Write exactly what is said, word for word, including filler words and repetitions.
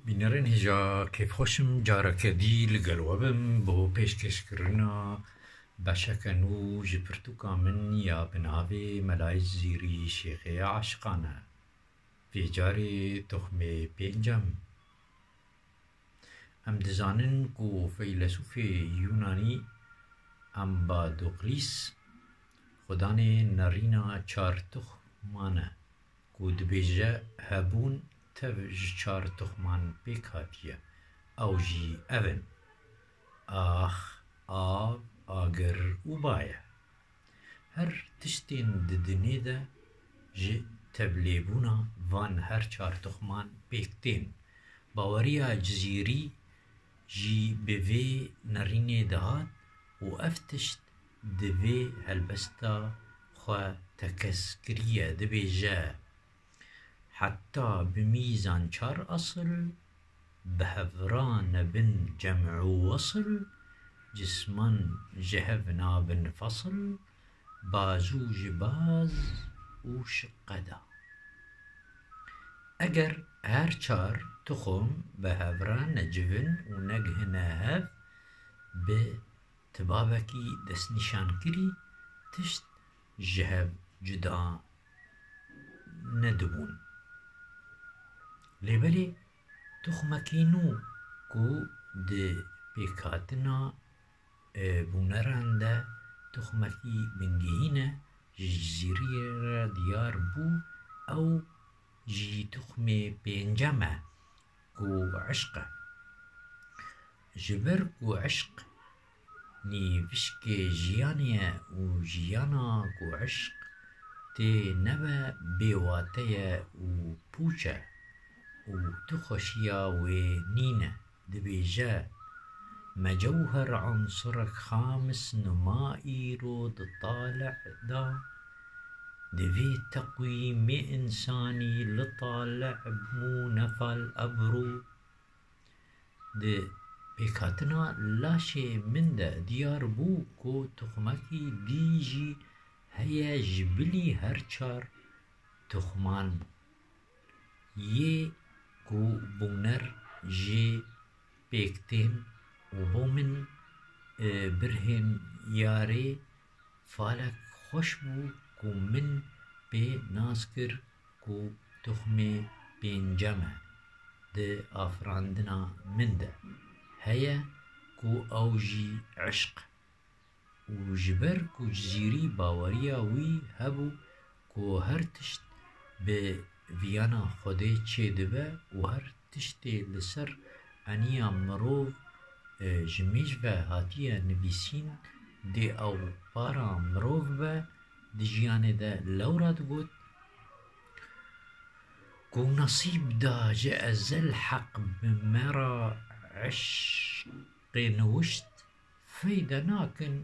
Bînerên hêja, kêfxweş im careke dî li gel we bim bo pêşkêşkirina beşeke nû ji pirtûka min ya bi navê Melayê Cizîrî Şêxê Aşiqan e. Vê carê toxmê pêncem. Em dizanin ku feylesûfê Yûnanî Embadoklîs xwedanê nerîna çar toxman e, ku dibêje hebûn tev ji çar toxman pêk hatiye. Ew jî ev in: ax, av, agir û baye. Her tiştên di dinê de ji tevlêbûna van her çar toxman pêk tên. Baweriya Cizîrî jî bi vê nerînê dihat û ev tişt di vê helbesta xwe tekez kiriye, dibêje: Heta bi mîzan çar esil, bi hev ra nebin cem û wesil, cisman ji hev nabin fesil, bazû ji baz û şiqe da. Eger her çar tuxum bi hev re necivin û negihine hev, bi tibabekî destnîşankirî tişt ji hev cuda nedibûn. Lê belê tuxmekî nû ku di pêkhatina, e, bûneran de tuxmekî bingehîn e, ji Cizîrî re diyar bû, ew jî tuxmê pêncem e ku eşq e. Ji ber ku eşq nîvişkê jiyanê ye û jiyana ku eşq tê nebe bêwate ye û pûç e û tu xweşiya wê nîne. Dibêje: Me cewher unsurek xamis numa îro di talih da, divê teqwîmê însanî li talih bimû nefal ebru. Di pêkhatina laşê min de diyar bû ku tuxmekî dî jî heye ji bilî her çar tuxman yê ku bûner jê pêk tên û bo min, e, birhên yarê falek xweş bû ku min pê nas kir ku tuxmê pêncem e di afirandina min de heye ku ew jî eşq e. Û ji ber ku Cizîrî baweriya wî hebû ku her tişt bi viyana Xwedê çêdibe û her tiştê li ser eniya mirov, e, ji mêj ve hatiye nivîsîn, dê ew para mirov be, di jiyanê de lewra digot ku: Nesîb da ji ezel Heq bi me re eşqê niwişt, feyde nakin